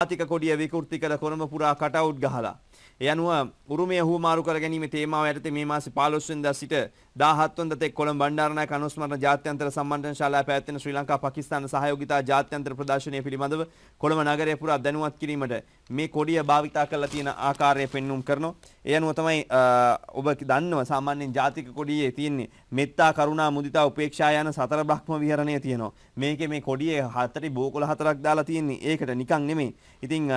ජාතික කොඩිය විකෘති කළ කොළඹ පුරා කටවුට් ගහලා. ඒ අනුව උරුමය හුවමාරු කර ගැනීමේ තේමාව යටතේ මේ මාසේ 15 වෙනිදා සිට 17 වෙනිදා තෙක් කොළඹ බණ්ඩාරනායක අනුස්මරණ ජාත්‍යන්තර සම්මන්ත්‍රණ ශාලාවේ පැවැත්වෙන ශ්‍රී ලංකා පාකිස්තාන සහයෝගිතා ජාත්‍යන්තර ප්‍රදර්ශනය පිළිබඳව කොළඹ නගරය පුරා දැනුවත් කිරීමට මේ කොඩිය භාවිතා කරලා තියෙන ආකාරය පෙන්නුම් කරනවා. ඒ අනුව තමයි ඔබ දන්නවා සාමාන්‍යයෙන් ජාතික කොඩියේ තියෙන්නේ මෙත්තා, කරුණා, මුදිතා, උපේක්ෂා යන සතර බ්‍රහ්ම විහරණය තියෙනවා. මේකේ මේ කොඩියේ හතරේ බෝකොළ හතරක් දාලා තියෙන්නේ. ඒකට නිකන් නෙමෙයි. ඉතින්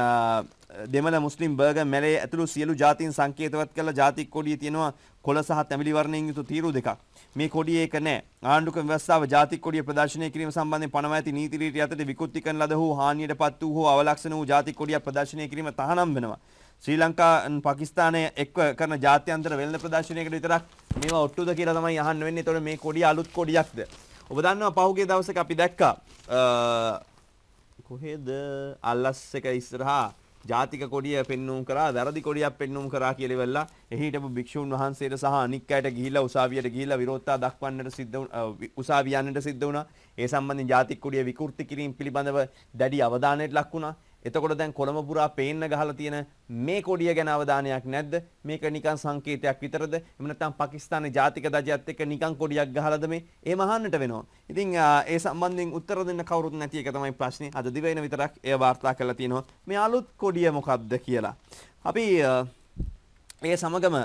දෙමළ, මුස්ලිම්, බර්ගර්, මැලේ ඇතුළු සියලු ජාතීන් සංකේතවත් කරලා ජාතික කොඩියේ තියෙනවා කොළ සහ තැඹිලි වර්ණයෙන් යුතු තීරු දෙකක්. මේ කොඩියේ ඒක නෑ. ආණ්ඩුක්‍රම ව්‍යවස්ථාව ජාතික කොඩිය ප්‍රදර්ශනය කිරීම සම්බන්ධයෙන් පනවා ඇති නීති රීති යටතේ විකෘති කරන ලද හෝ හානියටපත් වූ හෝ අවලක්ෂණ වූ ජාතික කොඩියක් ප්‍රදර්ශනය කිරීම තහනම් වෙනවා. ශ්‍රී ලංකා පාකිස්තානය එක්ව කරන ජාත්‍යන්තර වෙළඳ ප්‍රදර්ශනයකට විතරක් මේවා ඔට්ටුද කියලා තමයි අහන්න වෙන්නේ. ඒතකොට මේ කොඩිය අලුත් කොඩියක්ද? ඔබ දන්නවා පහුගිය දවසක අපි දැක්කා කොහෙද අල්ලස් එක ඉස්සරහා ජාතික කොඩිය පෙන්නුම් කරා, වැරදි කොඩියක් පෙන්නුම් කරා කියලා ඉවරලා එහි හිටපු භික්ෂුන් වහන්සේට සහ අනික් අයට ගිහිල්ලා උසාවියට ගිහිල්ලා විරෝධතා දක්වන්නට සිද්ධ වුණා, උසාවි යන්නට සිද්ධ වුණා. ඒ සම්බන්ධයෙන් ජාතික කොඩිය විකෘති කිරීම පිළිබඳව දැඩි අවධානයට ලක් වුණා. එතකොට දැන් කොළඹ පුරා පේන්න ගහලා තියෙන මේ කොඩිය ගැන අවධානයක් නැද්ද? මේක නිකන් සංකේතයක් විතරද? එහෙම නැත්නම් පාකිස්තානයේ ජාතික ධජයත් එක්ක නිකන් කොඩියක් ගහලාද මේ? එහෙම අහන්නට වෙනවා. ඉතින් ඒ සම්බන්ධයෙන් උත්තර දෙන්න කවුරුත් නැති එක තමයි ප්‍රශ්නේ. අද දිවයින විතරක් එය වාර්තා කරලා තියෙනවා. මේ අලුත් කොඩිය මොකක්ද කියලා. අපි ඒ සමගම